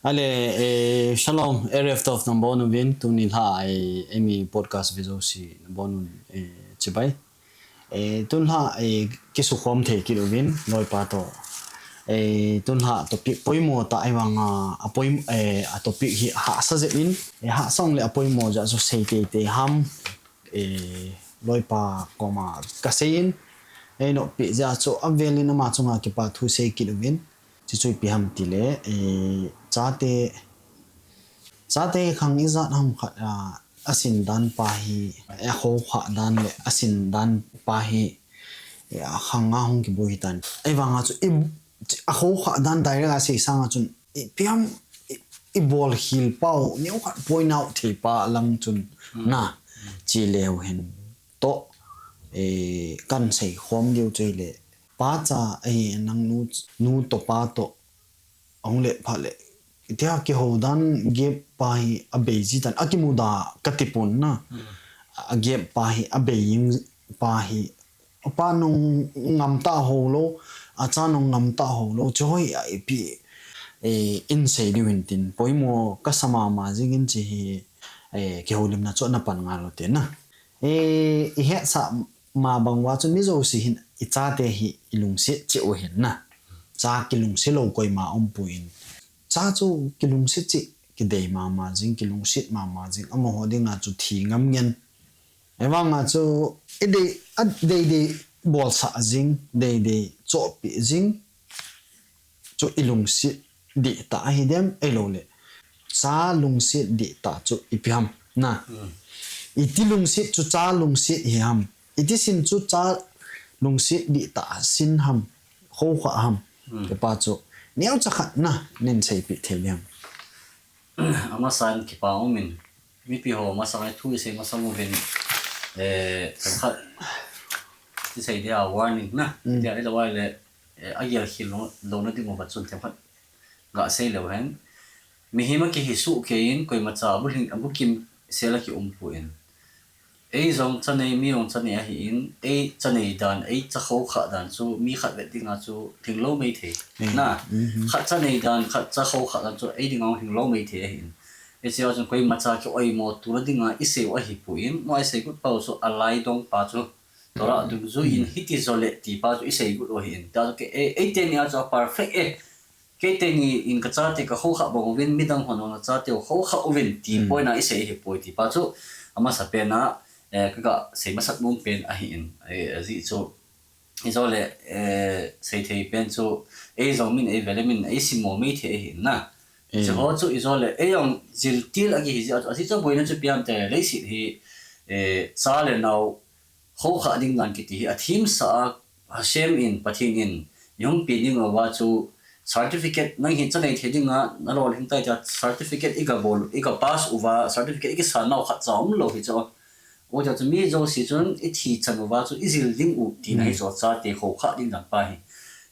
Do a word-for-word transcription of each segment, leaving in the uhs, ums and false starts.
Ale, eh, shalom, Erev Tov nabonun, tuni lha, eh, eimi podcast ve jouse nabonun, eh, chibai. Eh, tun lha, eh, kisukhom thei kit uvin, loipa toh. Eh, tun lha topic poimo tah ahivanga, a poim-, eh, a topic hi hahsa jep in, eh, hahsa ong le a poimo jeh a chu sei teitei ham, eh, loipa koma kasei in, eh, nopi jeh a chu avel in ama chunga kipa thu sei kit uvin, chuchu ipi ham tile, eh, chate, chate khang ijat ham khat, ah, asin dan pa hi, eh, akhoukhah dan le asin dan pa hi, eh, akhang a hung kiboi hitan. Ahivanga chu i, akhoukhah dan direct a sei sanga chun, ipi ham, i, ibol khel pau, neokhat point out thei pa lang chun, na, chi leu hen toh, eh, kan seikhom diu chu ahile, pa cha, eh, nang nu, nu toh pa toh, ahung le phat le, tia kihou dan gap pa hi abei jitan, akimuda kati pon na. A gap pa hi abei jing pa hi, pa nung ngam ta ho lou, acha nung ngam ta ho lou, chu hoi a ipi, eh, in sei diu hin tin, poimo kasa mama jing in chi hi, eh, kihoulimna chu ana pan ngal u te na. Eh, ihetsah ma bang uva chu mi jouse hin ichate hi ilungset cheh u hin na. Cha kilungset lou koima umpon. Cha chu kilungset cheh, kidei mama jing, kilungset mama jing, amaho dinga chu thi ngam ngen. Ahivanga chu idei, adei dei bolsah jing, dei dei chohpeh jing. Chu ilungset dihtah ahi dem, ahilou le. Cha lungset dihtah chu ipi ham, na. Iti lungset chu cha lungset hi ham. Iti sin chu cha lungset dihtah sin ham, khoukhah ham. Tipa chu neocha khat na, nin seipeh thei dem. Amasan kipa umin, mipi ho masang a thu isei masang uvin, eh, themkhat isei dia warning na, dia ila wai le, eh, agel khel lou, louna ding uva chun themkhat gasei leu hen. Mihem a kihi soh kei in, koimacha abu lhing, abu kimsel a kium pon. Ei jong cha nei, mi jong cha nei ahin, ei cha nei dan, ei cha khoukhah dan chu mi khat vet dinga chu lhinglou maithei. Na, khat cha nei dan, khat cha khoukhah dan chu ei dinga lhinglou maithei ahin. Hichea chun koimacha kioimo tona dinga isei u ahipon, mo isei got pau chu alaidong pa chu Torah dungjui in hiti jole ti pa chu isei got u ahin. Tia chu kei, ei, eite nia chu a perfect e. Keite ni in kachate kakhoukhah bang uvin, midang hon jong achate u khoukhah uvin, ti point a isei ahipoi ti pa chu, amasa pen a, eh, kaga sei masat nom pen ahin, eh, ajeh chu, ijole, eh, seithei pen chu, ei jong min, ei vel in min, ei simmo maithei ahin na. Chuho chu ijole, ei jong jiltil a kihi jeh a chu, ajeh chu boina chu ipi ham tile, leiset hi, eh, cha le nao, khoukhah ding dan kiti hi athemsa a, Hashem in, Pathen in, ihung pe ding uva chu certificate, nang hin cha nei thei dinga, nalolhing tai tia certificate iga bol, iga pass uva, certificate ikisan nau khatcha umlou hi chu. Tia chu mi jouse chun ithi chan uva chu ijil ding u tina hi chu, chate khoukhah ding dan pa hi.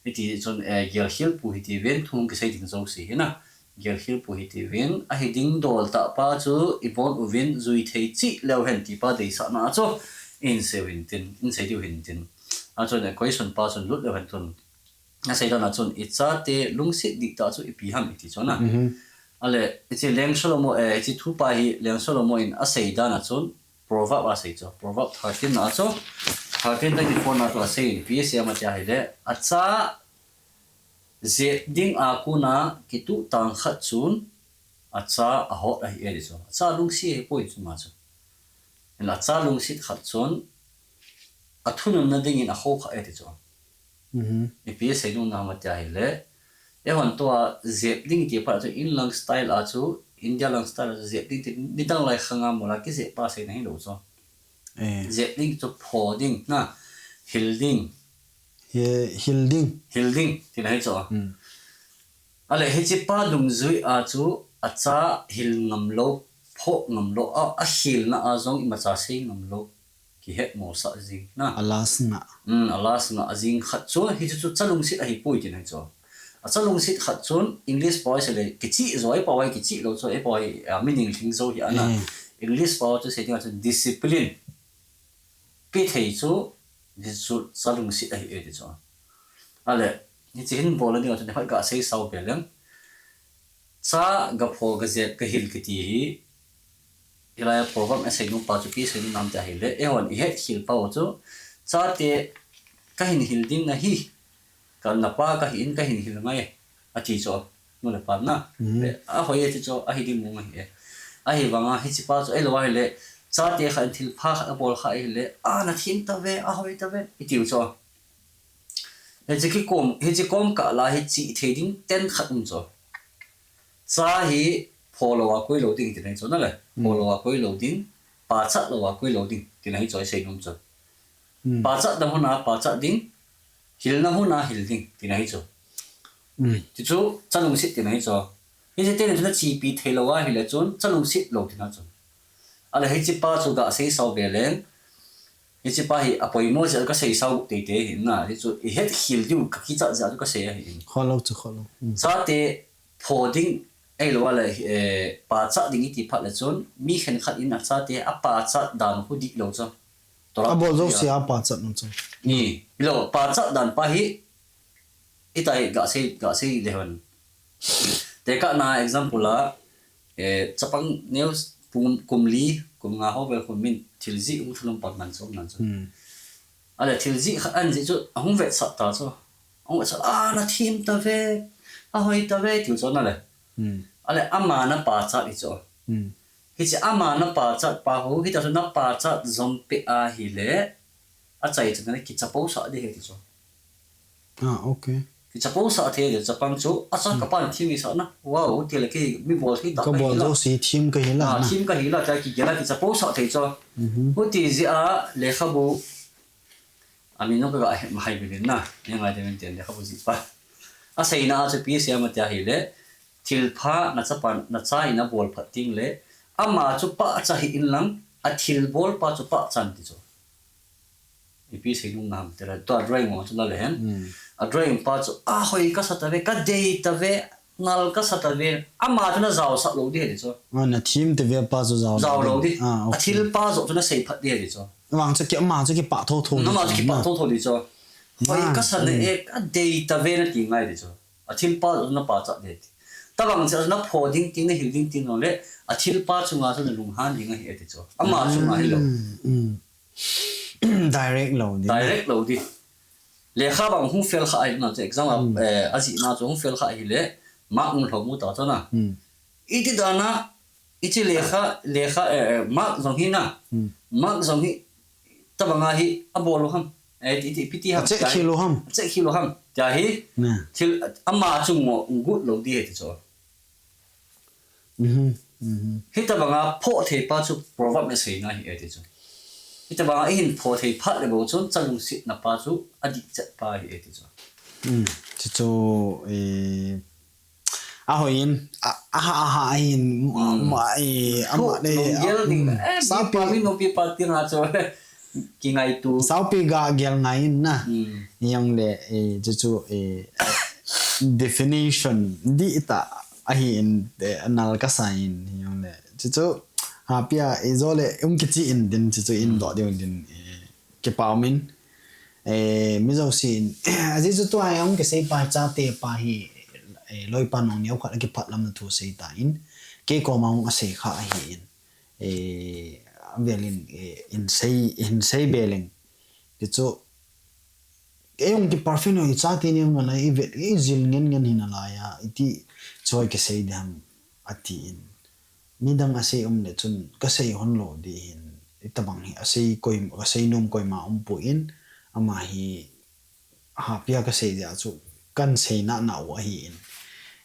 Hiti chun, eh, gelkhel pou hitiuvin, thu kisei ding jouse hi na. Gelkhel pou hitiuvin, ahi ding dol tah pa chu ibon uvin, jui thei cheh leu hen ti pa deisahna a chu, in sei uvin tin, in sei diu hin tin. Achun, eh, question pa chun lut leu hen tun. Asei dan a chun, ichate lungset dihtah chu ipi ham iti chu na. Ale, hiche Leng Solomon, eh, hiche thu pa hi Leng Solomon in asei dan a chun, Proverb asei chu, Proverb thirteen na chu, thirteen twenty-four na chu asei, ipi asei ham tia ahile, acha jep ding a kona kituh tang khat chun acha ahot ahi e ti chu. Acha lungset ahipoi chu ama chu. Hinla acha lungset khat chun athununna dingin akhoukhah e ti chu. Ipi asei nom nam ham tia ahile, eihon tua jep ding ti pa chu in lang style a chu, India lang style a chu jep ding ti, nidang lai khanga mola kijep pa seina hilou chu. Jep ding chu pho ding na, hil ding. Hil ding. Hil ding, tina hi chu. Ale hiche pa dungjui a chu acha hil ngam lou, pho ngam lou, a, akhelna a jong imacha sei ngam lou. Kihetmosah jing na. Alas ngah. Um, alas ngah jing khat chu, hichu chu cha lungset ahipoi tina hi chu. Acha lungset khat chun English pao a isei le, kichih jo, eipao a kichih lou chu, eipao a, ah, meaning lhing jo hi ana. English pao chu sei dinga chu discipline. Pe thei chu, hichu cha lungset ahi e ti chu. Ale, hiche hin bol a dinga chu, nikhat gasei sao be leng. Cha gapho, gajet, gahil kiti hi, hilai a proverb a seinom pa chu ipi seinom ham tia ahile, eihon ihet khel pau chu, chate kahin hil ding ahi, ka napa kahi in kahin hil ngai, ati chu, nu le pa na. Hmm. Le, ahoi e ti chu, ahi ding mong ahi e. Ahivanga hiche pa chu, ahilou ahile, chate khat in thilpha khat abol kha ahile, a, nathem tave, ahoi tave, itiu chu. Hiche kikom, hiche kom kah lai hi chih thei ding ten khat um chu. Cha hi pho lou a koi lou ding tina hi chu na le. Pho lou a koi lou ding, pachat lou a koi lou ding tina hi chu iseinom chu. Hmm. Pachat na hun a pachat ding, hilna hun a hil ding tina hi chu. Hmm. Ti chu, chalungset tina hi chu. Hiche teni chu nachepi thei lou ahile chun, chalungset lou tina chu. Ahile hiche pa chu gasei sao be leng. Hiche pa hi apoimo jeh a kasei sao teitei ahi na. Hichu ihet khel diu kakichat jeh a chu kasei ahi. Khoh lou chu, khoh lou. Hmm. Chate pho ding, ahilou le, eh, pachat ding iti phat le chun, mi khenkhat in achate apachat dan khu dihlou chu. Abol jouse a pachat nom chu. Ni, hilou, pachat dan pa hi, itai gasei, gasei le hon. Tekah na example a, eh, chapang neo kum, kum li, kum nga ho vel khu min thil jih hung thalom pan man chu um nan chu. Hmm. Ahile thil jih khat ahin jih chu, ahung vetsah ta chu. Ahung vetsah, a, nathem tave, ahoi tave, tiu chu na le. Hmm. Ahile ama napachat hi chu. Hmm. Hiche ama napachat pa ho, hitia chu napachat jom peh ahile, achai chu na le kichapousah ding ahi ti chu. Ah, okay. Kichapousah thei, chapang chu, asa, hmm, kapan them isah na. Wow, tile kei mi bol thei ta kahi la. Kabol jouse them kahi la, ah, na. Them kahi la, tia kigel a kichapousah thei chu. Mhm. Huti jeh a lekhabu, amin jong kaga he, hai bilin na. Ni ngai de min ten lekhabu jih pa. Aseina a chu ipi asei ham tia ahile, thilpha nachapan, nacha in abol phat teng le, ama chu pachat hih in lang, athilbol pa chu pachat in ti chu. Ipi seinom ham tile, tua drawing ho chu na le hen. Hmm. A drawing pa chu, ahoi kasa tave, kadei tave, nal kasa tave, ama chu najaosah lou ding ahi ti chu. Ah, nathem tave pa chu jao lou ding. Ah, okay. Athilpa joh chu nasei phat ding ahi ti chu. Ama chu ki, ama chu kipah thotho ding chu. Ama chu kipah thotho ding chu. Hoi kasa na e, kadei tave nati ngai ti chu. Athilpa joh chu napachat ding ahi ti. Tobang chu napho ding teng, nahil ding teng jongle, athilpa chunga chu nalunghan ding ahi ti chu. Ama chunga hilou. Hmm, hmm. Direct lou ding. Direct lou ding. Lekha bang hung fail kha ahile na chu exam a, hmm, eh, ajihna chu hung fail kha ahile, mark hung lhom u ta chu na. Hmm. Iti dan a, hiche lekha, lekha, eh, eh, mark jong hi na. Hmm. Mark jong hi, tobang a hi, abol u ham. Eh, iti, iti, ipi ti ham. Acheck khel u ham. Acheck khel u ham. Tia hi, na, thil, ama chu ngoh, ngoh lou ding ahi ti chu. Mhm, mhm. Hitabanga phoh thei pa chu proverb in aseina ahi e ti chu. Hitabanga ihin phoh thei phat le bou chun chalungsetna pa chu adih chet pa ahi e ti chu. Mm, chuchu, eh, ahoi in, a, aha, aha, ahin, mm, ma, eh, ama le, lunggel ding, mm, eh, sapi, mipa mi nupi pa tina chu. Kingaito. Saopi ga gel ngai in na. Hmm. Hijongle, eh, chuchu, eh, definition dih tah ahin, eh, anal kasa in, hijongle. Chuchu, hapia, eh, jole, um kichi in din, chuchu in, hmm, doh ding din, eh, kipa um in. Eh, mi jouse in, ajeh chu tua jong kisei pa, chate pa hi, eh, loipa nung neo khat akiphat lam na thu sei tan. Kei koma jong asei kha ahin. Eh, avel in, eh, in sei, in sei be leng. Tichu, kei jong ki perfect noi, chate ni mana i vet, i jil ngen ngen hi nalai a, iti choi kisei ding ham, atin. Midang asei um le chun, kasei hon lou ding ahin, itabang hi, asei koi, kasei nom koima um poi, ama hi, hapia kasei jeh chu, kan sei nana u ahin.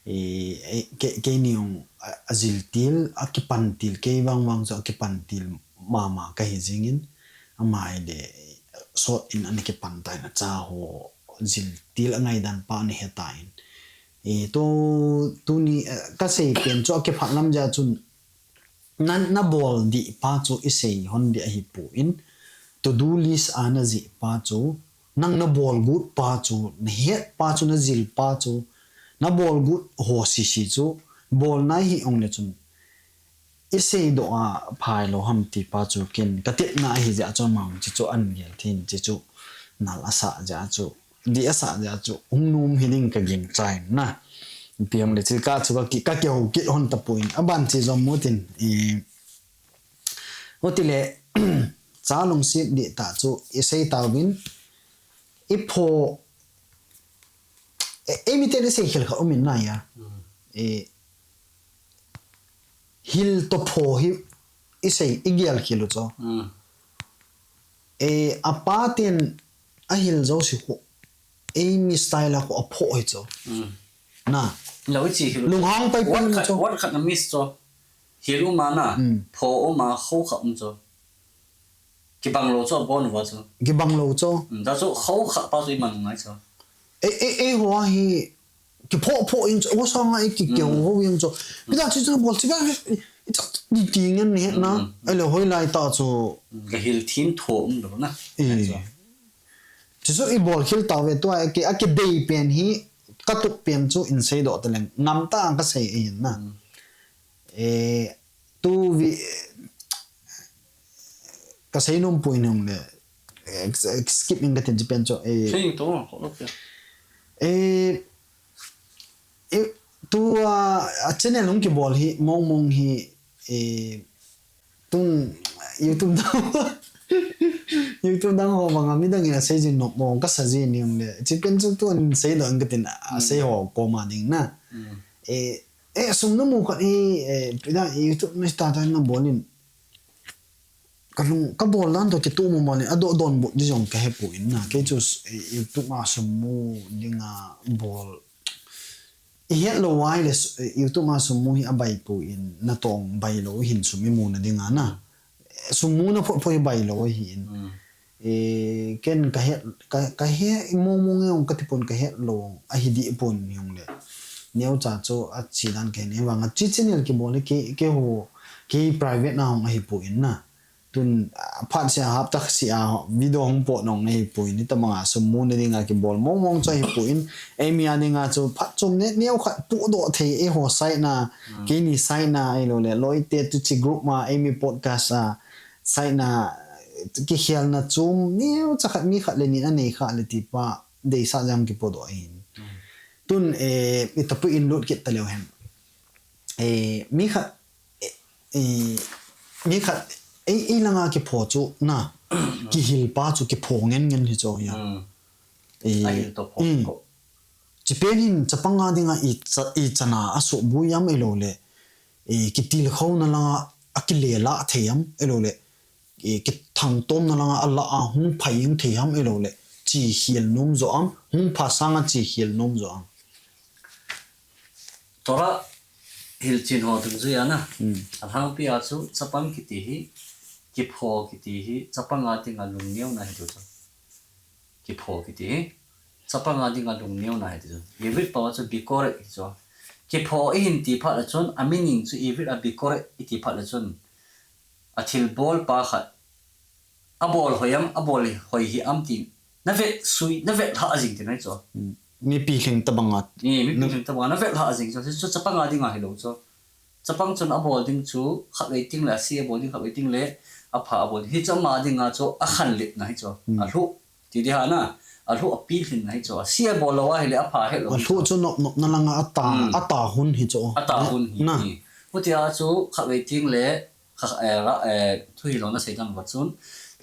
Eh, eh, ke-, keini jong a, ajil til, akipan til, kei vang vang chu akipan til mama kahi jingin, ama hi le, sot in ana kipan tan acha ho, jil til angaidan pa ana he tan. Eh, tu, tuni, eh, kasei pen chu akiphat lam jeh chun, Na, nabol dih pa chu isei hon ding ahipoi. To do list a najih pa chu, nang nabol got pa chu, nahet pa chu, najil pa chu, nabol got ho sisi chu, bol nai hih jongle chun, isei doh a phai lou ham ti pa chu ken katepna ahi jeh chun amang chuchu an gel thin chuchu nal asah jeh chu, dih asah jeh chu, hung nom hiding kaging chai na. Piang le chilka chu ka ki, ka kihou kit hon tapon. Aban chi jong mu tin. I, o ti le, cha lungset di ta chu, i sei tauvin, i pho, e, e mi te ni sei khel kha umin na ya. Mm. E, hil to pho hi, i sei, i gial khel u cho. Mm. E, a pa ten, a hil jo si khu, e mi style a khu a pho hi cho. Mm. Na. Lo i chi hil. Lunghang pai pai cho. Wat khat na miss cho. Hil uma na. Mm. Pho uma kho kha um cho. Kibang lo cho bon wa cho. Kibang lo cho. Mm, da cho kho kha pa cho i man ngai cho. E, e, e ho hi. Kipho pho in cho. Ho sa ngai ki ki ho in cho. Pi da chi cho bol chi ba. I cha di ti ngen ni he na. Mm. Ai lo hoi lai ta cho. Ka hil thin tho um lo na. E. Ai cho. Chu chu i bol khel tauve tua, a ki, a kidei pen hi, ka tup pen chu in seidoh taleng, ngam ta ka sei ahin na. Mm. E, tu vi, ka sei nom poi nung le, e, skip in ka tin chi pen chu, e. Sei to, ko lo pe. E, E, tu, a, a channel hung kibol hi, mong mong hi, e, tun, YouTube dang, YouTube dang ho banga midang in a sei jin nom mong ka sa jin ni le. Chi pen chu tun sei lo ang ka tin a, sei ho koma ding na. Mm. E, e, sum na mu khat hi, e, pida YouTube na start na bol in. Ka lung, ka bol dan to kitu mo mani, a do don bu di jong ka he pu in na. Kei chu, e, YouTube ma sum mu dinga bol. I het lo wai le, e, YouTube ma sum mu hi a bai pu in, na tong bai lo hin sum i mu na dinga na. E, sum mu na pho pho hi bai lo hi in. Mm. E, ken ka het, ka, ka he, i mo mo nge ong ka ti pon ka het lo, a hi di pon ni ong le. Neo cha chu a chi dan ke ne vang a chi channel kibol le ke, ke ho, ke private na hong a hi pu in na. Tun, a, phat sia hapta sia video hung pot nong nei puin, hitabanga sum mu na dinga kibol mong mong chu ahi puin, eimi a dinga chu phat chom ne, neo khat pudoh thei eiho side na, keini side na, ahilou le, Loite Tuchi group ma, eimi podcast a, side na, kikhelna chom, neo cha khat mi khat le ni anei kha le ti pa, deisah jam kipudoh ahin. Tun, eh, i tapu in lut kit taleu hen. Eh, mi khat, eh, eh, mi khat, ei, ei langa kipho chu na, kihil pa chu kipho ngen ngen hi chu ya. Mm. Eh, ahil to pho mm. Ko. Chipen in chapang a dinga i cha, i chana a suhbui am ahilou le, eh, kitilkhouna langa a kilela thei am ahilou le, eh, kithangtomna langa a la a hung phai jeng thei am ahilou le, chi khel nom jo am, hung pha sanga chi khel nom jo am. Torah hilchen ho dungjuia na. Hmm. Alhangpi a chu chapang kiti hi, kipho kiti hi, chapang a dinga lungneona hi tu chu. Kipho kiti hi, chapang a dinga lungneona hi tu chu. Ivrit pao a chu bikoret hi chu. Kipho ihin ti phat le chun, a meaning chu ivrit a bikoret iti phat le chun. A thilbol pa khat. A bol hoi am, a bol hoi hi am ti. Na vet sui, na vet lha jing ti nai chu. Hmm. Mi pilhing tabang a. Ni, mi pilhing tabang a, na vet lha jing chu. Chu chapang a dinga hilou chu. Chapang chun a bol ding chu, khatvei ting le, a se a bol ding khatvei ting le, a pha a bol ding. Hi chu ama dinga chu, a khanlet na hi chu. Hmm. A lhuh. Ti di ha na. A lhuh a pilhin na hi chu. A se a bol lou a hile, a pha helou. A lhuh chu nop nop na langa a ta, hmm. A ta hun hi chu. A ta hun hi. Na. Hi. Hutia chu, khatvei ting le, Kha, eh, ra, eh, thu hilou na sei dan va chun.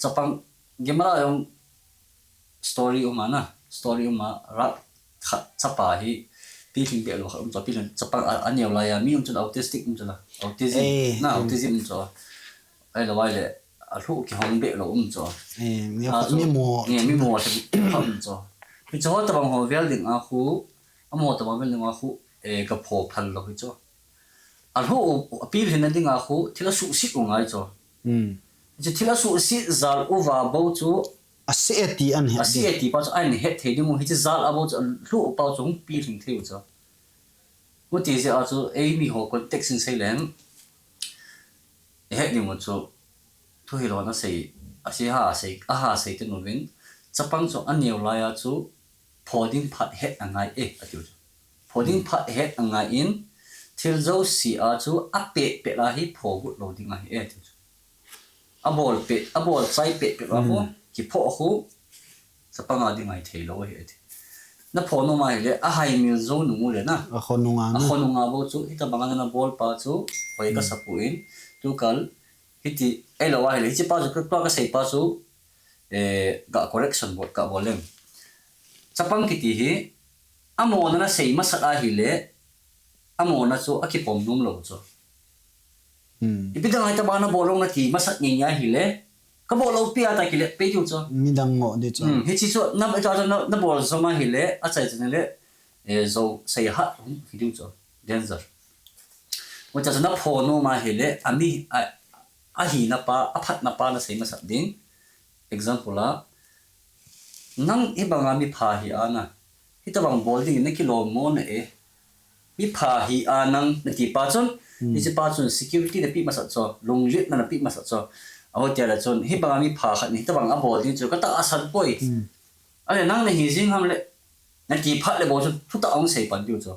Chapang, Gemara jong story um a na, story um a ra khat chapa hi, pilhing behlou khat um chu, pilhing chapang a, a neo lai a, mi um chu autistic um chu la, autism, eh, na, hmm. Autism um chu. Ahilou vai le, a lhuh kihong behlou um chu. Eh, mi a khat chu, mi mo. Eh, mi mo khat um chu. Hichu ho tabang ho vel ding a khu, amaho tabang vel ding a khu, eh, ka pho phal lou hi chu. A lhuh u, a pilhin na dinga khu, thil a suhset u ngai chu. Hmm. Hichu thil a suhset jal uva bou chu. A se e ti an het. A se e ti pa chu, ahin het thei ding u, hichu jal a bou chu, a lhuh u pa chu, hung pilhin thei u chu. Huti jeh a chu, eimi ho context in sei leng. I het ding u chu, thu hilou na sei, a se ha sei, a ha sei te nu vin. Chapang chu a neo lai a chu, pho ding phat het a ngai e, a tiu chu. Pho ding phat het a ngai in, thil jouse a chu a pehpeh a hi pho got lou ding ahi e, a tiu chu. A bol peh, a bol chai pehpeh a khu, hmm. Kipho khu, chapang a ding ahi thei lou ahi e, a ti. na pho nom ahile, a haimil jou nung u le na. A kho nunga na. A kho nunga bou chu, hitabang a na bol pa chu, hoi ka sa poi. Tu kal, hiti, ei lo ahile, hiche pa chu, ka, tua ka sei pa chu, eh, ga correction bol, ka bol leng. Chapang kiti hi, amona na sei masat ahile, amona chu a kipom nom lou chu. Hmm. Ipi dang hitabang na bol lou na ti masat nge nge ahile, ka bol lou pi a ta kile pe diu chu. Midang ngo di chu. Hmm, hiche chu, na, ita chu na, na bol jom ahile, a chai chu na le, eh, jou sei hat hung hi diu chu. Danger. Ota chu na pho nom ahile, a mi, a, a hina pa, a phatna pa na sei masat ding. Example a, nang hibanga mi pha hi a na, hitabang bol ding na kilom mo na e. Mi pha hi a nang na ti pa chun, Hmm. hiche pa chun security na pe masat chu, lunglet na na pe masat chu. A hotia le chun, hibanga mi pha khat ni, hitabang a bol ding chu, ka tahsan poi. Hmm. Ale nang na hi jing ham le, na ti phat le bou chu, thutah a hung sei pan diu chu.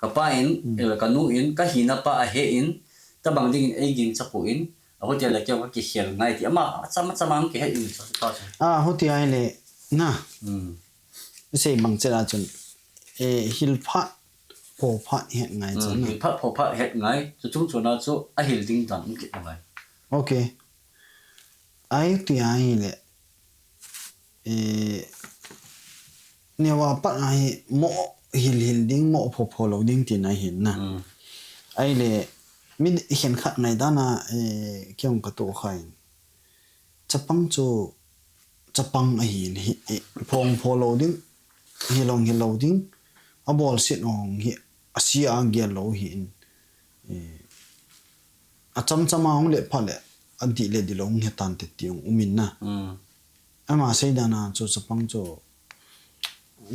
Ka pa in, Hmm. eh, ka nu in, ka hina pa a he in, tabang ding in ei ging cha poi, a hotia le kei ka kikhel ngai ti, ama, a chama chama hung kihe in, chu pa chu. A, hotia le, na. Hmm. Sei mang che la chun, eh, hil phat, pho phat het ngai Hmm, chun na. Hil phat, pho phat het ngai, chu chung chu na chu, a hil ding dan um kit ngai. Okay. Ai ti ahile, eh, neo a pat a hi mo hil hil ding, mo pho pho lou ding tina hin na. Hmm. Ahile, mi khenkhat ngai dan a, eh, kei hung ka toh kha in. Chapang chu, chapang ahi, hi, eh, phong pho lou ding, hil hung hil lou ding, a bol sit hung hi, a sia a gel lou hi in. Eh, a cham cham a hung le pha le, a di le di lou hung he tan te ti hung um in na. Hmm. Ama sei dan a chu chapang chu,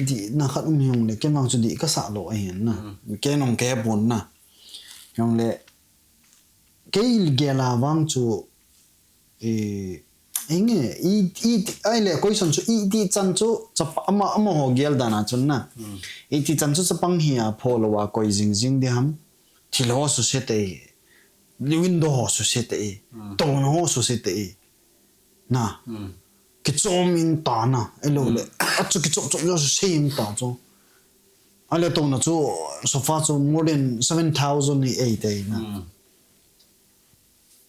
di na khat um hi hung le, kei vang chu di ka sa lou ahi na. Hmm. Kei nung kei pon na. Hung le, kei gel a vang chu, eh, enge, i, i, ahile question chu, iti chan chu, chapa, ama, amaho gel dan a chun na. Hmm. Iti chan chu chapang hi a pho lou a koi jing jing di ham. Thil ho suse te i, window ho suse te i, Hmm. tona ho suse te i. Na. Hmm. Kichom in ta na, ei lo le. Hmm. A chu kichop chop jo suse in ta chu. Ale tona chu sofa chu more than seven thousand ni ei te i na. Hmm.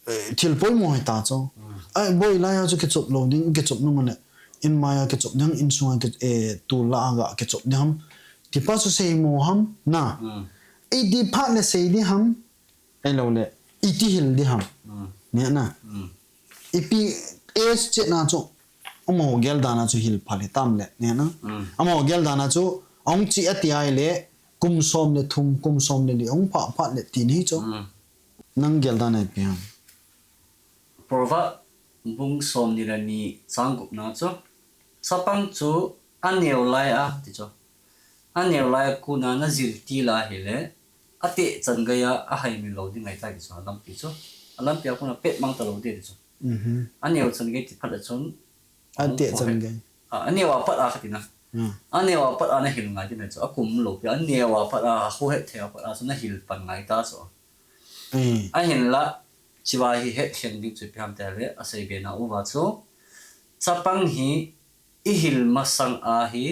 Eh, thil poimo hi ta chu. Hmm. Ai, boi lai a chu kichop lou ding, kichop nung le. In mai a kichop ding, in sunga ki, eh, tu la a ga kichop ding ham. Ti pa chu sei mo ham, na. Hmm. Ei ti phat le sei di ham. Ei lo le. Iti hil di ham. Hmm. Ne na. Hmm. Ipi age chet na chu. Amaho gel dan a chu hil pha le tam le. Ne na. Hmm. Amaho gel dan a chu. Ahung chi a ti ahile. Kum som le thum, kum som le li. Ahung pha phat le ti ni chu. Hmm. Nang gel dan a ipi ham. Proverb bung som ni le ni chang gup na chu, chapang chu a neo lai a, ti chu. A neo lai a kona na jil til a hile, a teh chan gei a, a haimil lou ding ngai ta ti chu, a lampi chu. A lampi a kona pet mang ta lou ding ti chu. Mhm. A neo chan gei ti phat le chun, A teh chan gei. A, a neo a pat a kati na. Hmm. A neo a pat a na hil ngai ti na chu. A kum lou pi a neo a pat a, a khu het thei a pat a chu na hil pan ngai ta chu. Hmm. Ahinla, chiva hi het khen ding chu ipi ham ti le, a sei be na uva chu. Chapang hi i hil masang a hi,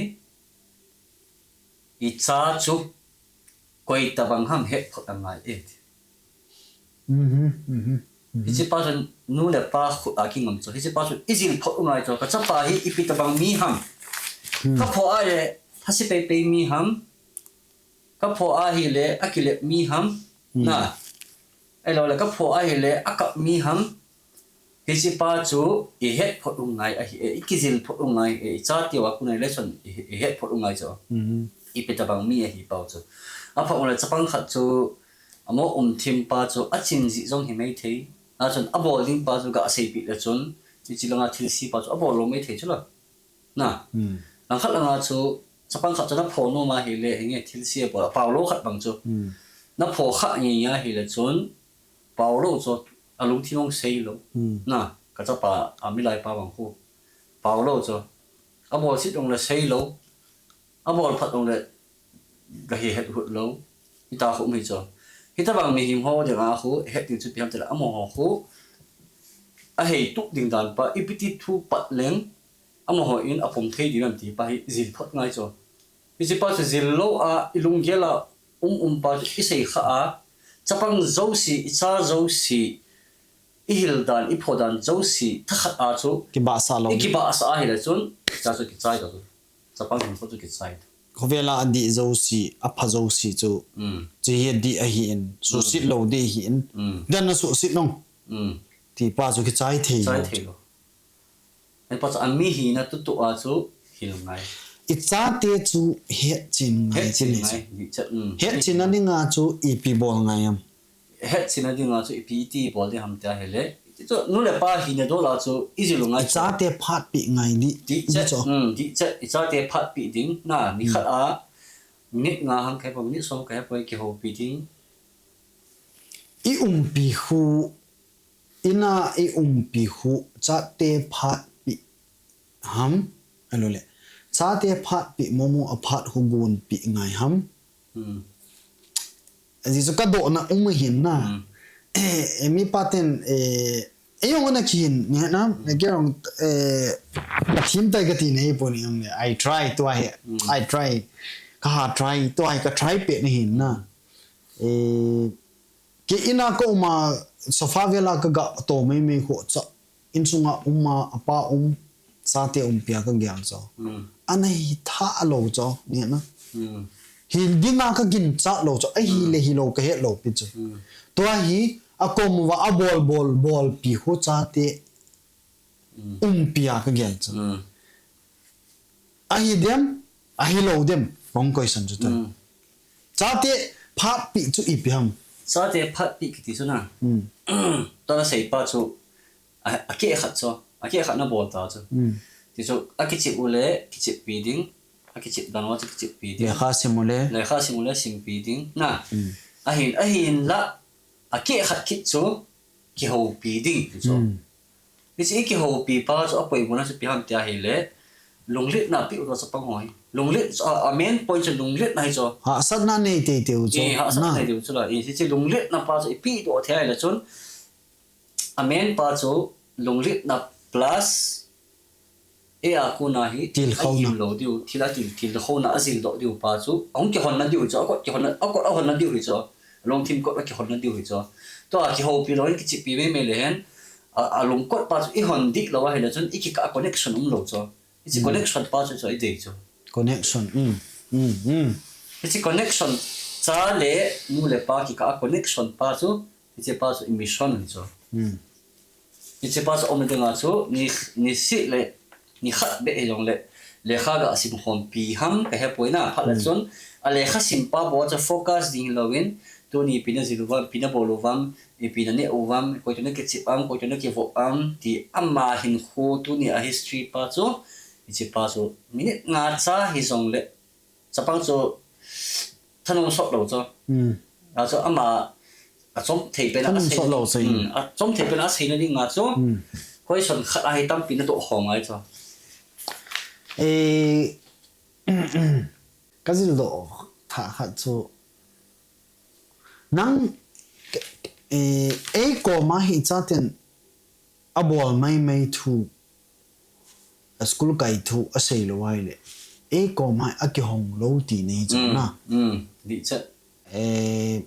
i cha chu, koi tabang ham het phot angai e. Mhm, mhm, mhm. Hiche pa chun nu le pa khut a kingam chu. Hiche pa chun i jil phot u ngai chu. Ka chapa hi ipi tabang mi ham. Hmm. Ka pho a le, thase pei pei mi ham. Ka pho ahile, a kilep mi ham. Hmm. Na. Ei lo le, ka pho ahile, a kap mi ham. Hiche pa chu i het phot u ngai ahi e, i kijil phot u ngai e, i chate uva kona le chun i, i het phot u ngai chu. Mhm. Ipi tabang mi ahi pau chu. A pha u le chapang khat chu, amo um thim pa chu, a chin jih jong hi mai thei. A chun a bol ding pa chu ga sei pi le chun, hiche langa thilse pa chu a bol lou mai thei chu la. Na. Hmm. Langkhat langa chu, chapang khat chu na pho nom ahile, hinge thilse a bol, a pau lou khat bang chu. Hmm. Na pho kha nge nge ahile chun, pau lou chu, a lungthim hung sei lou. Hmm. Na, ka chapa, a milai pa bang khu. Pau lou chu. A bol sit ung le sei lou. A bol phat ung le, ga hi het hut lou. Hita khu um hi chu. Hitabang mihem ho dinga khu, het ding chu ipi ham ti le, amaho khu. A hei tup ding dan pa, ipi ti thu pat leng. amaho in apom thei ding ham ti pa hi jil phot ngai chu. Hiche pa chu jil lou a, i lunggel a um um pa chu i sei kha a, chapang jouse, i cha jouse, i hil dan, i pho dan jouse, thakhat a chu kibahsah lou. I kibahsah ahile chun, cha chu kichai ta chu. Chapang hinkho chu kichai ta. Khovel a adih jouse, apha jouse chu. Mm. Chu hi adih ahi in, suhset lou ding ahi in. Mm. Dan a suhset nung. Mm. Ti pa chu kichai thei lou. Kichai thei lou. Hipa chu ami hina tutu a chu hil ngai. I chate chu hetchen ngai. Hetchen ngai. Dihchet, mm. Hetchen na dinga chu ipi bol ngai ham? Hetchen na dinga chu ipi iti bol ding ham tia hile. Chu nu le pa hina dol a chu i jil u ngai. I chate phatpeh ngai ding. Dihchet, dihchet. Mm, dihchet. I chate phatpeh ding. Na, ni khat a, minute nga ham kahe poi, minute som kahe poi, kihoupi ding. I umpi khu Ina i umpi khu chate phatpeh ham? Ahilou le. Chate phatpeh momo a phat khu gonpeh ngai ham? Hmm. Ajeh chu ka dohna um ahin na. Hmm. Eh, mi pa ten, eh, ei jong ana kihin, ni na, hmm, na ke jong, eh, ka thim tai ka ti nei pon jong le. I try, tua hi. Hmm. I try. Ka ha try, tua hi ka try peh na hin na. Eh, Kei ina ka um a, sofa vel a ka ga to mai mai khu chu. Insunga um a, apa um, chate umpi a ka gel chu. Mm. Ana hi tha lou chu, ni na. Mm. Hi dinga ka ginchat lou chu, ahi, mm, le hilou ka het lou pi chu. Mm. Tua hi, akom uva, abol, bol, bolpi khu chate, mm, umpi a ka gel chu. Mm. Ahi dem, ahilou dem, kong question chu tu. Mm. Chate phatpeh chu ipi ham? Chate phatpeh kiti chu na. Mm. Tua na sei pa chu, a, akeh khat chu, akeh khat na bol ta chu. Mm. Ti chu, akichep u le, kicheppi ding, akichep dan uva chu kicheppi ding. Lekha sim u le. Lekha sim u le, simpi ding. Na. Mm. Ahin, ahinla, akeh khat kit chu, kihoupi ding, ti chu. Mm. Hiche i kihoupi pa chu apoimo na chu ipi ham tia hile, lungletna peh u chu chapang ho hi. Lunglet chu, a, a main point chu lungletna hi chu. Hahsatna nei teitei u chu. Eh, hahsatna nei teitei u chu la. Eh, hiche lungletna pa chu i pehdoh thei ahile chun, a main pa chu lungletna plus, eh, a kona hi, tilkhouna, ahim lou diu, thil a til, tilkhouna ajil doh diu pa chu, ahung kihonna diu chu, akot kihonna, akot ahonna diu hi chu. Lungthim kot akihonna diu hi chu. Tua kihoupi lou in kicheppi mai mai le hen, a, alungkot pa chu i hon dih lou ahile chun i kikah a connection um lou chu. Hiche, mm, connection pa chu chu i dei chu. Connection, mm, mm, mm. Hiche connection cha le nu le pa kikah a connection pa chu, hiche pa chu i mission hi chu. Mm. Hiche pa chu aumna dinga chu, ni, niseh le, nikhat beh hijongle, lekha ga sim khompi ham, ka hepoi na, phat le, mm, chun, a lekha sim pa bou chu focus ding hilou in, tuni ipi na jil uvam, ipi na bol uvam, ipi na neh uvam, koi toh na kichep am, koi toh na kivop am, ti ama hinkho, tuni a history pa chu, hiche pa chu, minute nga cha hijongle, Chapang chu thanom sot lou chu. Hmm. A chu ama, achom thei pen a, thanom sot lou chu. Hmm. Achom thei pen a seina dinga chu. Hmm. Question khat a hi tampi na doh khom ngai chu. Eh, ka jil doh thah khat chu. Nang, eh, ei koma hi chaten abol mai mai thu. A school kai thu asei lou ahile. Ei koma hi akihong lou ti nei chu na. Mm, mm, dih chet. Eh,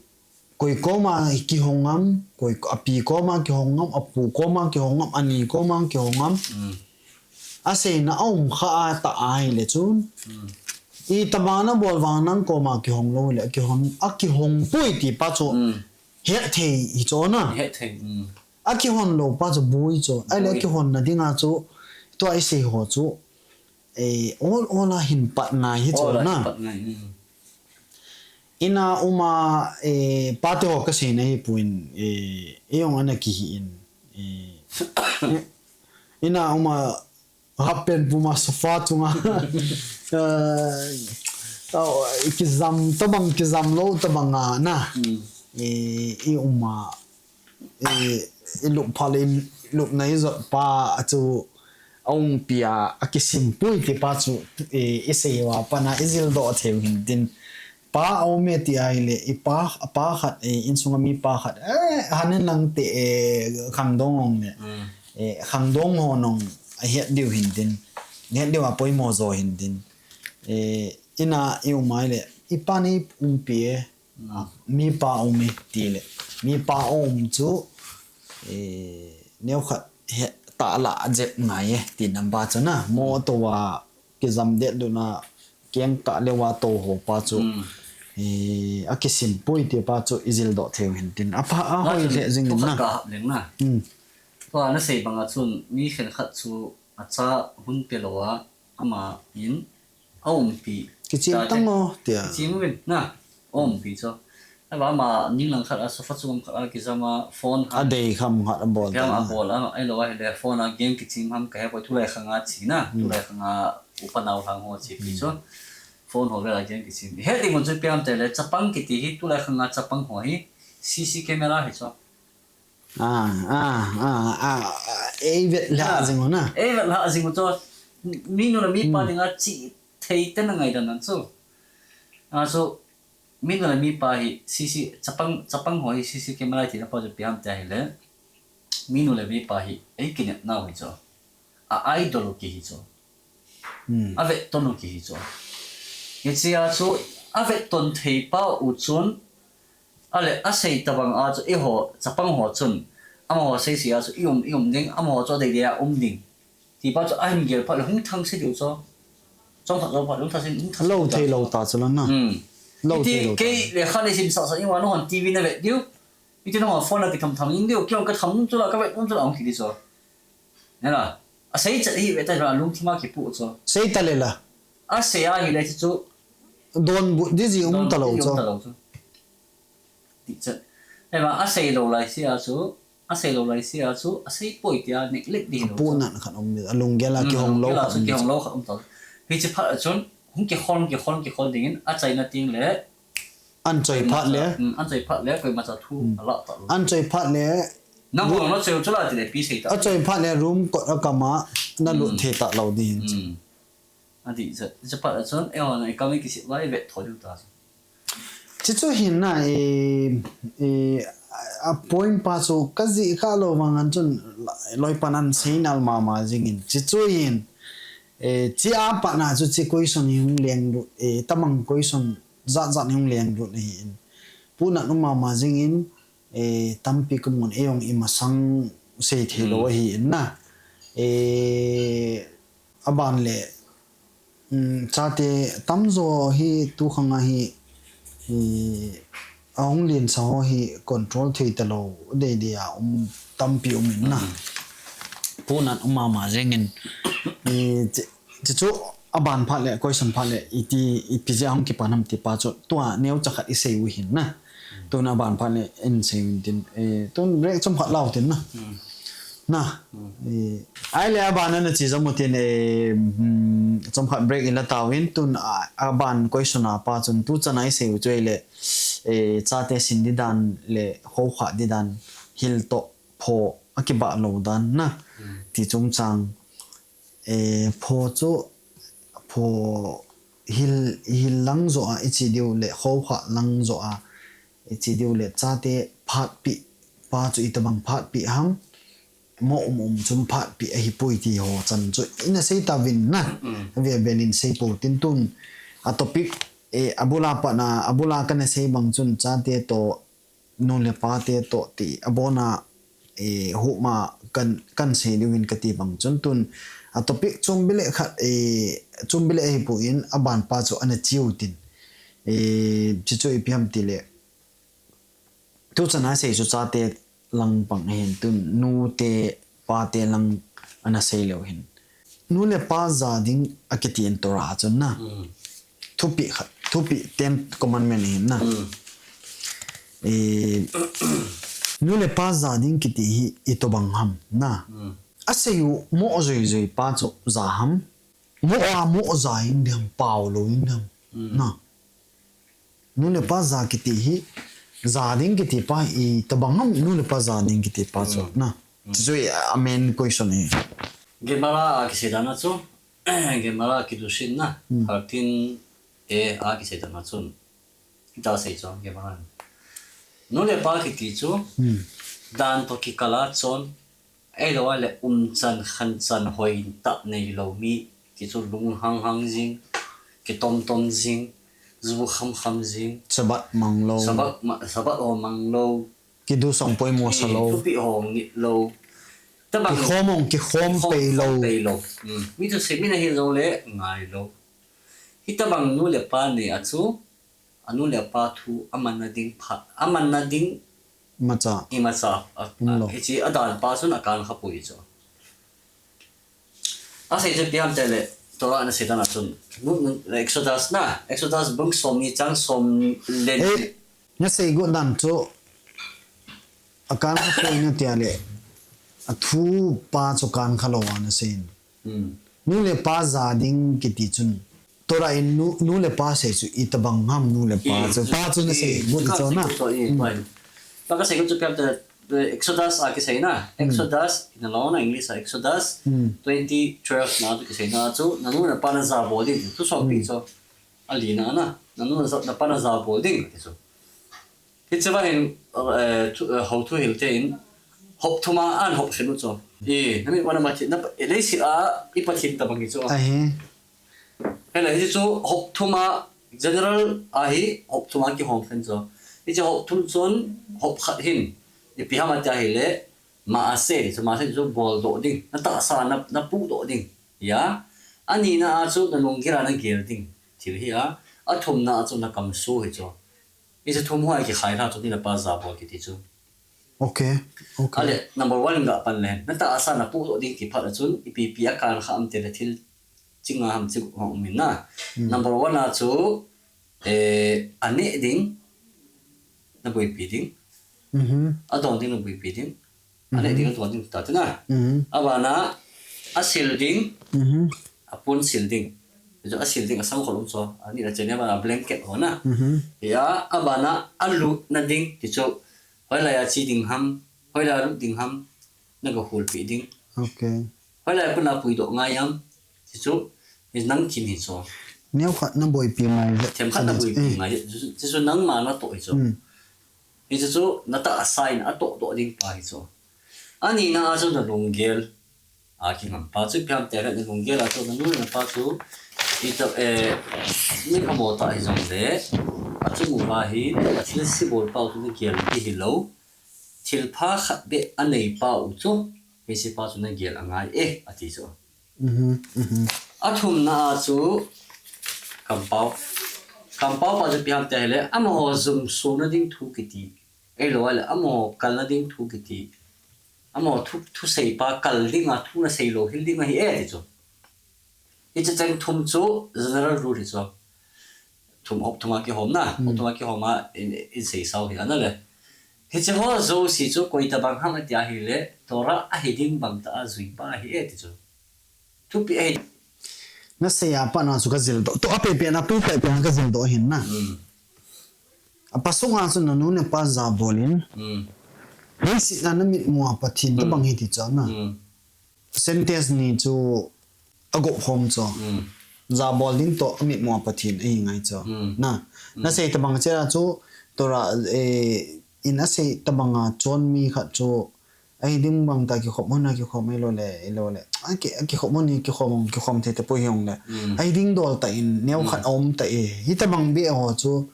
koi koma kihong am, koi api koma kihong am, apu koma kihong am, ani koma kihong am. Mm. Aseina aum kha a ta ahile chun. Mm. Itobang na bol vang nang koma kihong lou le, akihong, akihong poi ti pa chu. Mm. Het thei hi chu na. Het thei. Mm. Akihon lou pa chu boi chu. Ahile boi. Akihonna dinga chu, tua isei ho chu, eh, ol ol a hin pat ngai hi chu na. Ol a hin pat ngai, mm. Ina uma, eh, pate ho ka seina hi poi, eh, ei jong ana kihi in, eh, ina uma, Half pant puma sofa chunga. Eh, tao, kijam tobang, kijam lou tobang a na. Mm. Eh, i uma, eh, i lup pha le, i lup na i jot pa a chu aumpi a, akisim pui ti pa chu, eh, isei uva pat na, i jil doh thei u hin tin. Pa aum e ti ahile, i pa, a pa khat, eh, insunga mi pa khat, eh, han in lang te, eh, khangdong ong le. Mm. Eh, khangdong ho nong, ahet diu hin tin. Neh deuh a poimo jo hin tin. Eh, ina i um ai le, i pa ni umpi e, mi pa um e ti le. Mi pa um chu, eh, neo khat he ta la jep ngai e, ti number chu na. Mo to wa, kijam det duna, keng ka le wa to ho pa chu. Eh, a kisim pui ti pa chu, i jil doh theu hin tin. A pa, a hoi le jing na. Ka hap leng na. Hmm. Tua na sei banga chun, mi khen khat chu, a cha hun pe lo a, ama in a umpi. Kichim tang o, tia. Kichim uvin, na, a umpi chu. Ava ama ning lang khat a, sofa chung khat a, kijam a, phone a. A dei kham khat a bol. Kijam a bol a, ai lo a, hile phone a game kichim ham ka he poi, tulai khang a chi na, tulai khang a upa nau lang ho chi pi chu. Phone ho vel a game kichim. He ding mun chu piam te le, chapang kiti hi, tulai khang a chapang ho hi, C C camera hi chu. Ah, ah, ah, ah, ah, ei vet la jing na. Ei vet la jing to. Mi nu le mi pa dinga chi thei te na ngai dan nan chu. Ah, so, mi nu le mi pa hi C C, chapang, chapang ho hi C C camera ti na pa chu piam te hi le. Mi nu le mi pa hi ei kinep nau hi chu. A idol kihi chu. Hmm. A vetton u kihi chu. Hichea chu a vetton thei pa u chun, a le a sei tabang a chu eiho, chapang ho chun, amaho sei sei a chu i um, i um ding, amaho chu a dei dei a um ding. Ti pa chu a hin gel phat le hung thang se diu chu. Chom phat, chom phat, hung thang se, hung thang se. Lo thei lo ta chu la na. Hmm. Lo thei lo ta. Kei le kha le sim sa sa i wa no hon T V na vet diu. Iti nangho phone a kitham tham in diu, kei jong ka tham um chu la, ka vet um chu la, hung kiti chu. Nela, a sei chat hi ve ta la, lungthim a kipu chu. Sei ta le la. A sei a hi le chu. Donbut di ji um ta lo chu. Ti chat. Ema, a sei lo lai sia chu, a sei lo lai sia chu, a sei poi tia neglect di lo chu. Pu nan khan um di, a lunggel a kihong lo khan um di. Kihong lo khan um ta. Hichi phat a chun, hung kihon, kihon, kihon dingin, a chaina ting le, An choi phat le. Hmm, an choi phat le, koima cha thu a la ta lo. An choi phat le. Nang hong na choi chu la ti le pi sei ta. A choi phat le room kot a kama na lut thei ta lo ding. Hmm. A ti cha, cha phat a chun, eh, hon, eh, kami kisi vai vet tho diu ta. Chi chu hin na, eh, eh, a point pa chu ka ji kha lo vang an chun loi pan an sei nal mama jing in. Chi chu hin, eh, chi a pa na chu chi question hi hung leng lut, eh, tamang question zat zat hung leng lut ahi in. Pu Natnu mama jing in, eh, tampi ka mun eiong i masang sei thei lo ahi in na. Eh, a ban le, um, chate tamjo hi tu khang a hi, eh, a hung lin sa ho hi control thei ta lo dei dei a um tampi um in na. Pu Natnu mama jing in, eh, chi, chi chu a ban phat le, question phat le, iti, ipi jeh a hung kipan ham ti pa chu, tua neo cha khat i sei u hin na. Tun a ban phat le, in sei u hin tin, eh, tun break chom khat lau tin na. Na. Eh, ai le a ban na chi jom u tin, eh, mm, chom khat break i la tau in, tun a, a ban question a pa chun, tu chan a i sei u chu ei le, eh, chate sin di dan le, khoukhah di dan, hil to, pho, a kibah lo dan na. Ti chungchang, eh, pho chu, pho hil, hil lang jo a i chi diu le, khoukhah lang jo a i chi diu le, chate phatpi pa chu itobang phatpi ham, mo um um chun phatpi ahi poi ti ho chan chu i na sei ta vin na. Ve vel in sei po tin tun a topic, eh, a bula pat na, a bula ka na sei bang chun chate to nu le pa te to ti a bon a, eh, huma kan, kan sei diu in ka ti bang chun tun a topic chom bile khat, eh, chom bile ahi pu in a ban pa chu ana chiu tin, eh, chi chu ipi ham ti le tu chan a sei chu chate lang pang ahin tun nu te pa te lang ana sei leu hin. Nu le pa ja ding a kiti in Torah a chun na. Thupi khat, thupi Ten Commandment ahin na. Eh, nu le pa ja ding kiti hi itobang ham na. A sei u mo joi joi pa chu ja ham. Mo a mo ja in dem pau lo in dem. Na. Nu le pa ja kiti hi, ja ding kiti pa itobang ham, nu le pa ja ding kiti pa chu, na. Chu chu a main question hi. Gemara a kisei dan a chu, Gemara Kiddushin na, thirteen A a kisei dan a chun. Ita sei chu, Gemara. Nu le pa kiti chu, dan to kikal a chun, Ahilou le umchan khanchan hoitah neilou mi Kichu lunghang hang jing, kitom tom jing, ju kham kham jing. Sabbath mang lou. Sabbath, ma, Sabbath ho mang lou. Kidu song poimo sa lou. Thupi ho ngit lou. Tabang. Kikhom ong, kikhom pei lou. Pei lou. Hmm. Mi thusei mi na hi lou le, ngai lou. Hitabang nu le pa neh a chu, anu le apa thu amanna ding pha, amanna ding imacha. Imacha. A, a, hichi adan pa chun akan kha poi chu. Asei chu ipi ham tile, Torah na sei dan a chun. Nu, nu, Exodus na, Exodus bung som ni chang som le ni. Eh, na sei got dan chu akan kha poi na tia le. Athu pa chu kan kha lou a na sei. Hmm. Nu le pa ja ding kiti chun. Torah in nu, nu le pa sei chu itabang ham nu le pa chu. Pa chu na sei got chu na. Ka sei got chu ipi ham tile, Exodus a kisei na. Exodus, in a lo na English a Exodus twenty twelve na chu kisei na chu, nanu napa na ja bol ding, thu sopi chu. Ali na na, nanu napa na ja bol ding, ti chu. Hiche vang hin, eh, thu, eh, hou thu hil te in, hop thum a an hop khen u chu. I, na mit uva na Pathen, na, eh, leiset a i Pathen tabang hi chu. Ahi. Hela hichu hop thum a, general a hi hop thum a kihom khen chu. Hichu hop thum chun hop khat hin, ipi ham atia hile, ma'aseh, chu ma'aseh chu bol doh ding, na tahsa na, na puh doh ding. Ya, anina a chu na lunggel a na gel ding. Thil hi a, athumna a chu na kamsuh hi chu. Hichu thum ho a kikhai lha chu nu le pa ja bol kiti chu. Okay, okay. Ale, number one ga pan le. Na tahsa na puh doh ding ti phat a chun, ipi ipi akan kha ham tile thil chinga ham chi hong um in na. Hmm. Number one a chu, eh, aneh ding, na boipi ding. Mhm. Adon ding na boipi ding. Aneh ding adon ding ta te na. Mhm. Abana, asil ding, Mhm. apon sil ding. Chu asil ding asang khol um chu. Ani la chene bana blanket ho na. Mhm. Ya, abana, alutna ding, ti chu. Hoilai a che ding ham, hoilai a lut ding ham, na ga hulpi ding. Okay. Hoilai a kona puidoh ngai ham, ti chu, hi nang kin hi chu. Neo khat na boipi ngai. Them khat na boipi ngai. Ti chu nangma na toh hi chu. Hmm. Hichu chu na tahsa in atoh doh ding pa hi chu. Anina a chu na lunggel a kingam pa chu ipi ham tile na lunggel a chu na nu na pa chu ita, eh, mi phamo tah hijongle achung uva hi athilse bol pa u chu na gel ding hilou. Thilpha khat beh anei pa u chu, hiche pa chu na gel angai e, ati chu. Mhm, mhm. Athumna a chu kampao. Kampao pa chu ipi ham tile, amaho jumsona ding thu kiti. Ahilou le, amaho kalna ding thu kiti. Amaho thu, thusei pa kal ding a, thu na sei lou hil ding ahi e ti chu. Hiche cheng thum chu general rule hi chu. Thum hop thum a kihom na, hop thum a kihom a in, in sei sao hi ana le. Hiche ho jouse chu koi tabang ham atia hile, Torah ahi ding bang tah a jui pa ahi e ti chu. Thupi ahi. Na sei a pat na chu ka jil doh. Tua pepe na tu pepe na ka jil doh hin na. Hmm. Apa sunga chu na nu na pa ja bol in. Hmm. Leiset a na mitmu a Pathen tabang hi ti chu na. Hmm. Sentence ni chu agop khom chu. Hmm. Ja bol ding toh amitmu a Pathen ahi ngai chu. Hmm. Na. Hmm. Na sei tabang chea chu Torah, eh, in asei tabang a chon mi khat chu Ahi ding bang tah kikhop mun a kikhom ahilou le, ahilou le. A ki, a kikhop mun hi kikhom, kikhom thei tapoi hijong le. Hmm. Ahi ding dol tah in, neo khat aum tah e. Hitabang beh ho chu,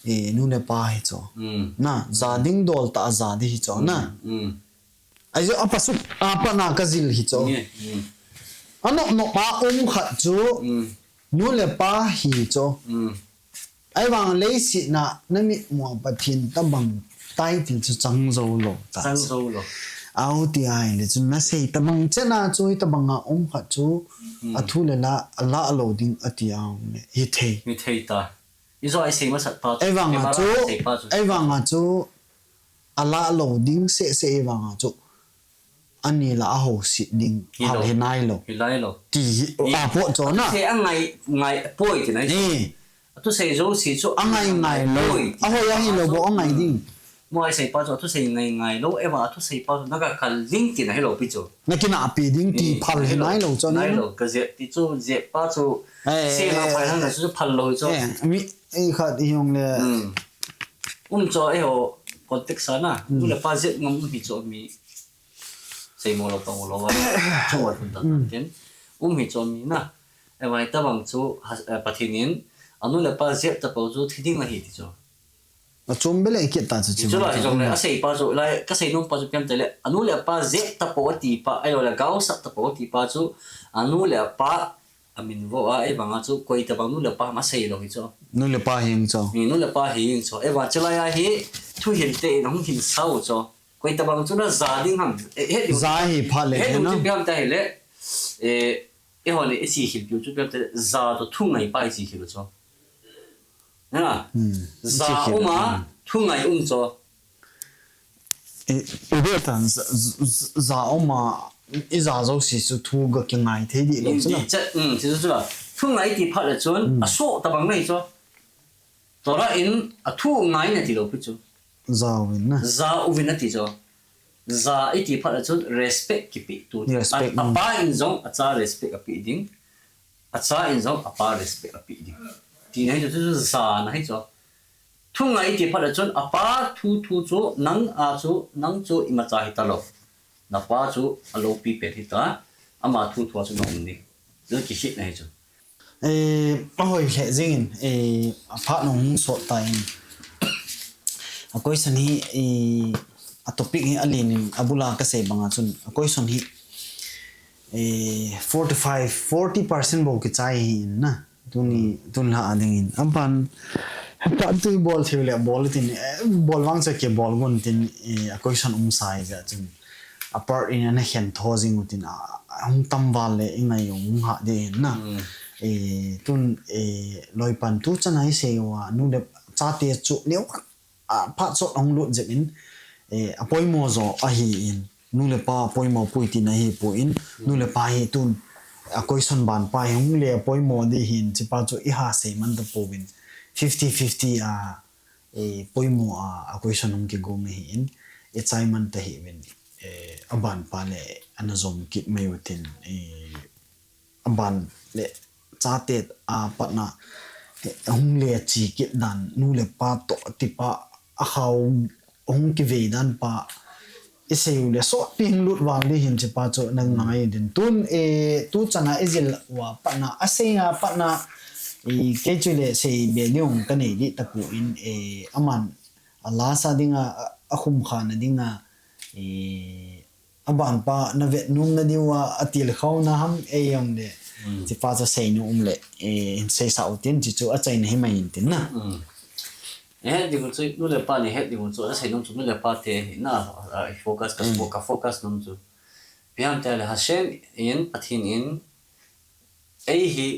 eh, nu le pa hi chu. Hmm. Na, ja ding dol tah a ja ding hi chu. Na. Hmm. Ahi chu apa suk, apa na ka jil hi chu. Hmm. Anop nop a um khat chu, hmm, nu le pa hi chu. Hmm. Ahivang leiset a na mitmu a Pathen tabang title chu chang jou lou ta. Chang jou lou. Ahi ti ahile chu na sei tabang chena chu hitabang a um khat chu, hmm, athu le la, alah lou ding ati a um le. Hi thei. Hi thei ta. Ijou a isei masat pa chu. Ahivang a chu, ahivang a chu, alah lou ding seh seh ahivang a chu. Ani la a ho sit ding. Hi lou. Hi nai lou. Hi nai lou. Ti hi, a po chu na. Thusei a ngai, ngai poi ti nai. Eh. Thusei jouse chu a ngai ngai lou. Poi. A ho ya hi lou bo a ngai ding. Mo ai sei pa chu thusei ngai ngai lou. Eva thusei pa chu na ka kal ding ti na hi lou pi chu. Na kina pi ding ti, eh, phal hi nai lou chu. Nai lou. Ka je ti chu je pa chu. Eh, se na, eh, phal han chu phal lou chu. Eh, mi, eh, khat hijong le. Hmm. Um chu, eh, ho context a na. Hmm. Nu le pa je ngam um hi chu mi. Sei mo lou pa mo lou a. Chua thun ta tin. Um hi chu mi na. Ahivang hitabang chu, ha-, eh, Pathen in, anu le apa jep tapou chu thi ding ahi ti chu. Achom beh le kit ta chu. Hichu la, hijongle, asei pa chu, lai, kasei nom pa chu ipi ham itile, anu le apa jep tapou ati pa, ahilouleh gaosap tapou ati pa chu, anu le apa, amin vo a, ahivang a chu, koi tabang nu le pa ham asei lou hi chu. Nu le pa hing chu. Ni nu le pa hing chu. Ahivang chulai a hi, thuhil te in ahung hin sau chu. Koi tabang chu na ja ding ham. Eh, het ding. Ja hi phat le, het ding na. Chu ipi ham itile, eh, eihon i chi khel piu chu ipi ham itile, ja toh thu ngai pa i chi khel chu. Na, hmm, ja um a, hmm, thu ngai um chu. Eh, i ve tan, ja, ja, ja um a, i ja jouse chu thu ga kingai thei di lou chu na. Ni chat, hmm, chu chu la. Thu ngai ti phat le chun, hmm, asoh tabang nei chu. Tua la in, athu ngai na ti lou pi chu. Ja uvin na. Ja uvin ati chu. Ja i ti phat le chun respect kipe tu. Respect, a, apa in jong acha respect ape ding. Acha in jong apa respect ape ding. Tina hi chu, chu, chu ja na hi chu. Thu ngai i ti phat le chun apa thu thu chu nang a chu, nang chu imacha hi talou. Na pa chu aloupi pen hi ta. Ama thu thu a chu na um ni. Chu kikhel na hi chu. Eh, ahoi lheh jingin, eh, aphat nung sot ta in. A question hi, eh, a topic hi alen in, abul a kasei banga chun, a question hi, eh, forty-five, forty percent bou kichai hi in na. Tuni, tun la a ding in. Aban, ta tu bol thei le, bol tin, eh, bol vang cha kibol gon tin, eh, a question um sai ja chun. A part in ana khen tho jing utin a, a hung tam val le i ngai u hung ha de na. Mm. Eh, tun, eh, loipan tu chan a i sei uva, nu le chate chu neo khat, a, phat sot hung lut jep in, eh, a poimo jo ahi in, nu le pa poimo pui tina hi pu in, mm, nu le pa hi tun, a question ban pa hi hung le poimo di hin, chi pa chu i ha sei man ta pu in, fifty fifty a, eh, poimo a, a question hung kigong ahi in, i chai man ta hi uvin, eh, aban pa le ana jom kit mai utin, eh, aban le chate a patna, eh, hung le chi kit dan, nu le pa toh ti pa, a khau hung kivei dan pa, i sei u le sot pi hung lut vang di hin chi pa chu nang ngai din. Tun, eh, tu chan a i jil uva patna, a sei a patna, eh, kei chu le sei be ding ka nei di ta pu in, eh, aman, a lasa ding a, a, a khum kha na ding a, eh, aban pa na vet nom na diu a, a til khau na ham ei jong le. Mm. Chi pa chu sei nom um le, eh, sei sa utin chi chu a chai na hi mai in tin na. Mm. Eh, het ding chu, nu le pa ni het ding chu, a sei nom chu nu le pa te hi na, a, focus ka, mm, fo-, ka focus nom chu. Ipi ham itile Hashem in, Pathen in, ei hi,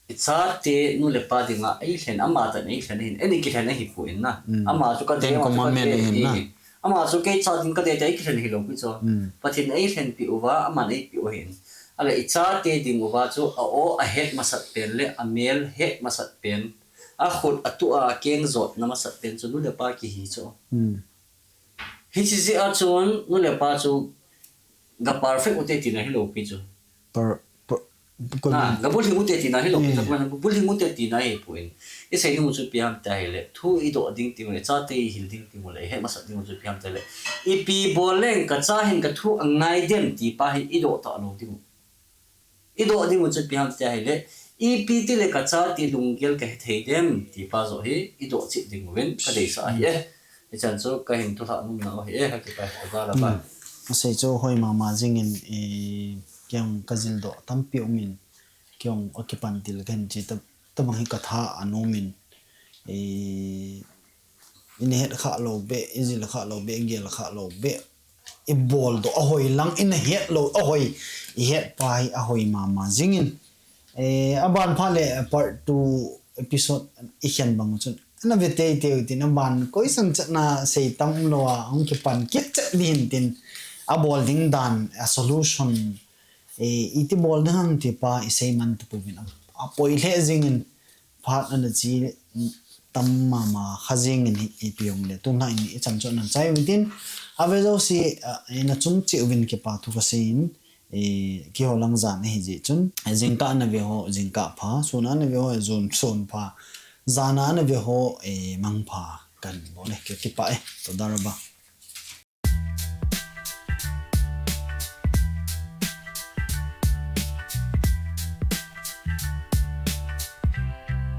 i chate nu le pa dinga, ei lhen ama tan ei lhen hin, ei kilhen ahi pu in na. Mm. Ama chu ka de, ama chu ka de, ama chu kei cha ding ka de te, ei kilhen hi lou pi chu. Mm. Pathen ei lhen pi uva, aman ei pi u hin. Ale i chate ding uva chu, a o a het masat pen le, a mel het masat pen. A khut a tu a keng jot na masat pen chu, nu le pa kihi chu. Mm. Hichi jeh a chun, nu le pa chu ga perfect ute tina hi lou pi chu. Per-, per-, Na, ga bulhing ute tina hi lou pi chu. Eh. Ga bulhing ute tina hi pu in. I sei ding u chu ipi ham tia hile. Thu i doh ding ti u le, chate i hil ding ti u le, i het masat ding u chu ipi ham tia le. Ipi bol leng ka cha hin ka thu a ngai dem ti pa hi i doh ta lou ding u. I doh ding u chu ipi ham tia hile, ipi ti le ka chate lunggel ka he thei dem, ti pa joh hi, i doh cheh ding uvin, ka deisah ahi e. Hichan chu ka hin thulhah nom nau ahi e, ka kipah e, ka gal a pa. Hmm. Asei chu hoi mama jingin, i, kei jong ka jil doh tampi um in, kei jong a kipan til ka hin chi ta, tabang hi ka tha a nom in, i, i na het kha lou beh, i jil kha lou beh, i gel kha lou beh, i bol doh a hoi lang, i na het lou a hoi, i het pa hi a hoi mama jingin. Eh, aban phat le part two episode i khen bang u chun, ana ve teitei u tin, aban question chet na sei tam lou a, hung kipan kit chet ding hin tin, a bol ding dan, a solution, eh, iti bol ding ham ti pa i sei man ta pouvin, a, a poi lheh jingin, phat ana chi tam mama kha jingin hi ipi jong le, tun hi i chan chu ana chai utin, a ve jouse, a, i na chung cheh uvin kipa thu ka sei in, eh, keiho lang jan ahi jeh chun, eh, jingkah ana ve ho, jingkah pha, sun a ana ve ho, sun, sun pha, jan a ana ve ho, eh, mang pha, kan bol e, kei kipah e, toda rabah.